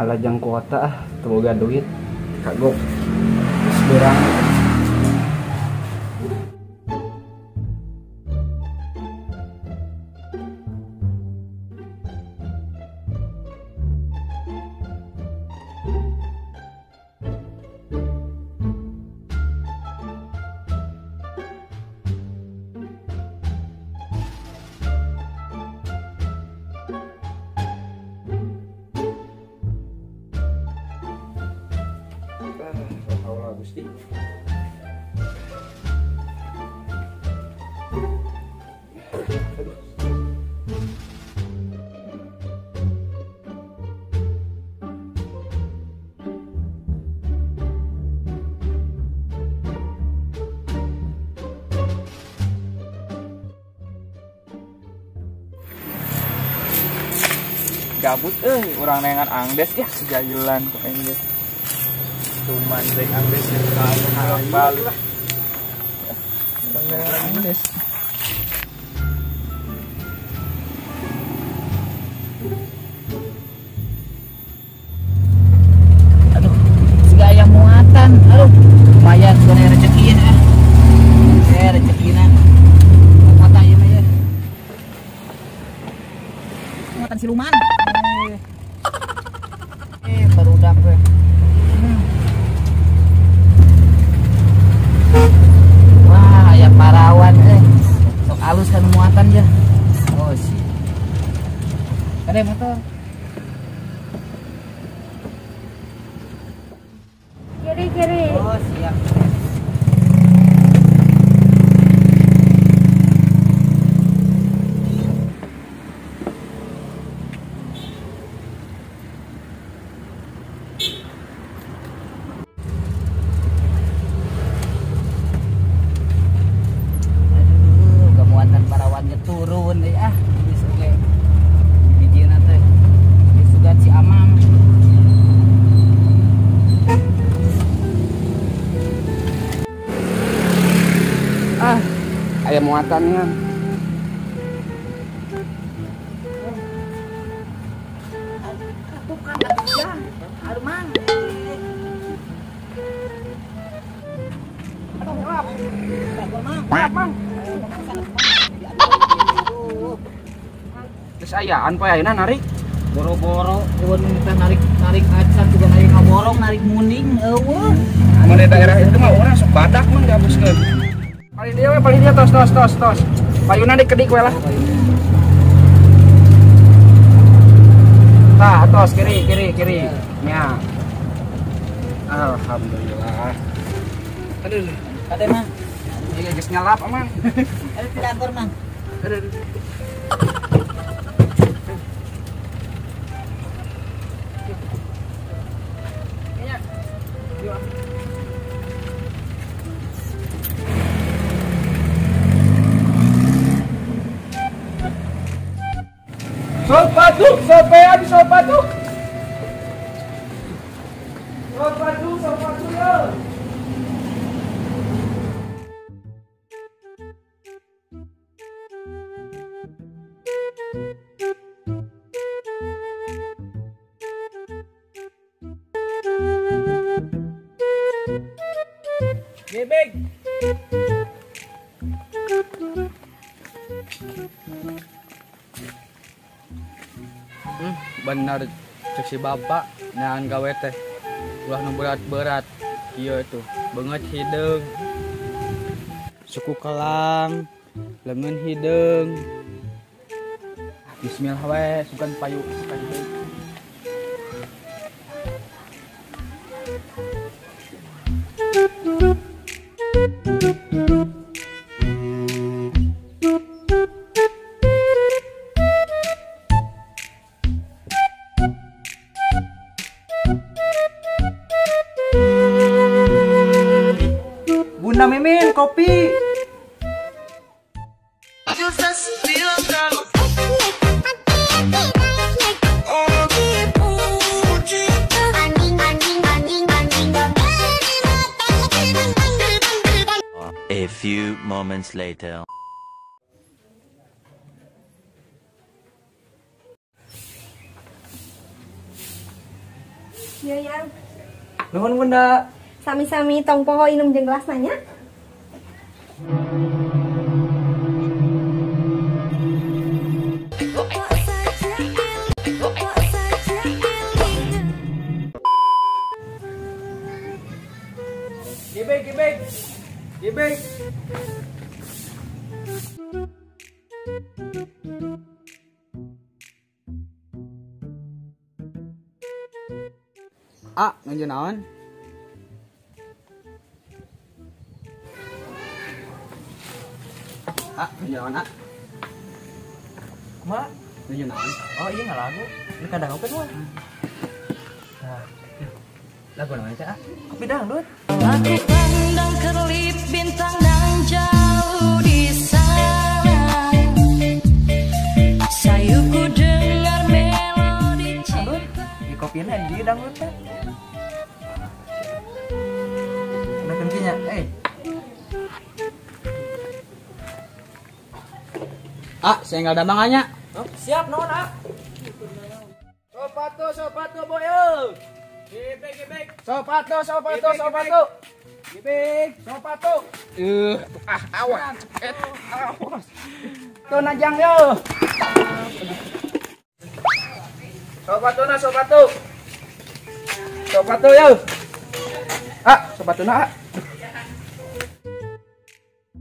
Ngalajang kuota ah, teu boga duit. Kagok. Geus beurang. Gusti. Gabut urang nengan angdes ya sejailan kok ini. Cuman rek angdes yang kayu balik lah. Angdes. Aduh, siga aya muatan. Aduh, lumayan sudah rezeki ya. Rezekina. Muatan ieu mah ya. Muatan siluman. Barudak we. Wah, aya parawan sok alus kan muatan ya. Oh, si. Kade motor. Kiri kiri. Oh, siap. Turun deh ah geus oge bijina teh disugan si Amang. Ah, aya muatannya. Tukang atuh aduh Mang. Aduh, maaf. Maaf, Mang. Terus ayaan poe ayeuna narik boro-boro eueun teh narik narik acan juga narik ngaborong narik muning eueuh. Mun di daerah itu mah urang sok badak mah gabuskeun. Paling dia we paling dia tos tos tos tos. Payuna dikedik we lah. Tah tos kiri kiri kiri. Nya. Alhamdulillah. Aduh, kade Mang. Ieu geus nyalap Mang. Aduh tidak anggur Mang. Aduh. Sopatu, sopean, sopatu. Sopatu, sopatu yo. Bebek. Bener cek si bapak neangan gawe teh ulah nu berat-berat kieu tuh beungeut hideung suku kelang leungeun hideung. Bismillah we sugan payu sekali deui. Bunda Mimin kopi. A few moments later. Iya, Yang. Nuhun Bunda. Sami-sami tong poho inum jeung gelas nanya. Gibek, gibek. Gibek. Ah, nuju naon? Ah, nuju naon, ah? Kumaha? Nuju naon? Oh iya ngalagu. Ini kadang open mah. Nah, lagu naon teh ah? Kopi dangdut. Aku pandang kerlip bintang nan jauh di sana. Sayuku dengar melodi cinta. Di kopina di dangdut teh. Nah, kuncinya, eh. Ah, saya nggak ada mangannya. Oh, siap non, ah. Sepatu, sepatu, boyo. Gibek, gibek. Sepatu, sepatu, sepatu. Gibek, sepatu. Ah, awas. Awas. Tuh najang yo. Sepatu na, sepatu. Sepatu yo. Ah, sepatu na.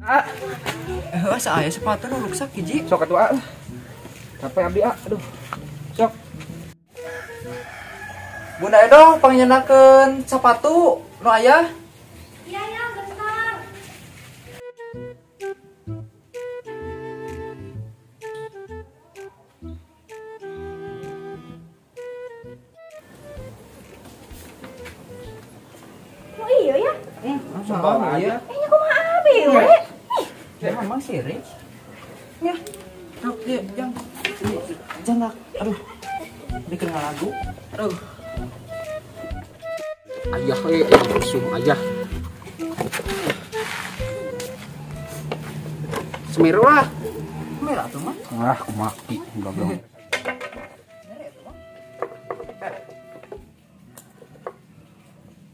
Ah. Asa aya sepatu nu ruksak hiji. Sok atuh ah. Capek abdi ah. Aduh. Sok. Bunda Edo pangnyenakeun sepatu nu aya. Iya ya, bentar. Oh iya ya? Sama aya. Eh, nya kumaha abi we? Ya, memang sirik. Ya. Dok, ya, jang. Jangan. Aduh. Bikin lagu. Aduh. Ayah, langsung ayah. Semeru lah. Semeru atuh mah. Ah, kumaki goblok.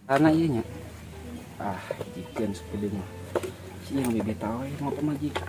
Karena ieu nya. Ah, jikeun sakedeung mah. Si yang bebek tahu mau pemajikan.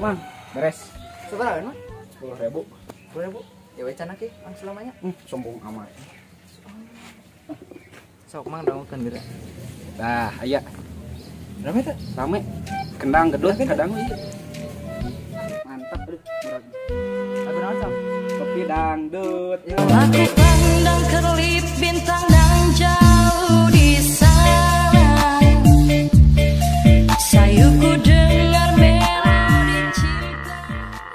Mang, beres. Sabaraha mah? 10.000. 10.000. Ya we cenah ki, mang selamanya. Sombong amat. Sok mang dangukeun geura. Tah, aya. Rame teh? Rame. Kendang gedut kadang ieu. Mantap aduh, murah. Lagu naon, Sam? Kopi dangdut. Aku pandang kerlip bintang nan jauh di sana. Sayuku dengar melodi cinta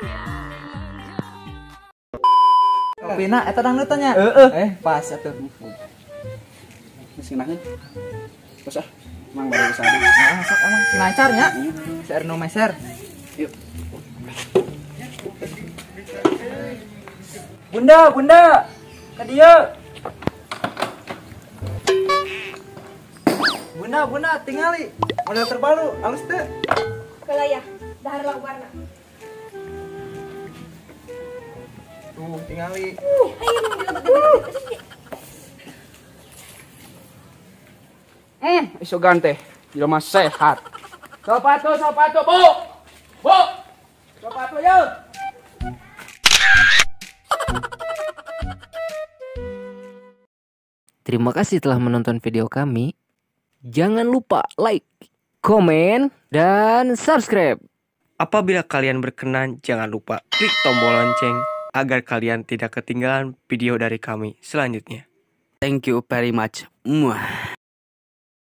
yang Kopina eta dangdutan nya? Heeh. Pas atuh. Geus ngeunaheun. Terus ah, mang baru bisa adu. Nah, sok emang sing lancar nya. Seueur nu meser. Yuk. Bunda, bunda. Ka dieu. Bunda, bunda, tingali. Model terbaru, alus teu. Heula ya, dahar lauk warna. Tuh, tingali. Ayo nu dilebet-lebet. Isogan teh, jelema sehat. Sepatu, sepatu, Bu. Bu. Sepatu yo. Terima kasih telah menonton video kami. Jangan lupa like, komen, dan subscribe. Apabila kalian berkenan, jangan lupa klik tombol lonceng agar kalian tidak ketinggalan video dari kami selanjutnya. Thank you very much. Muah.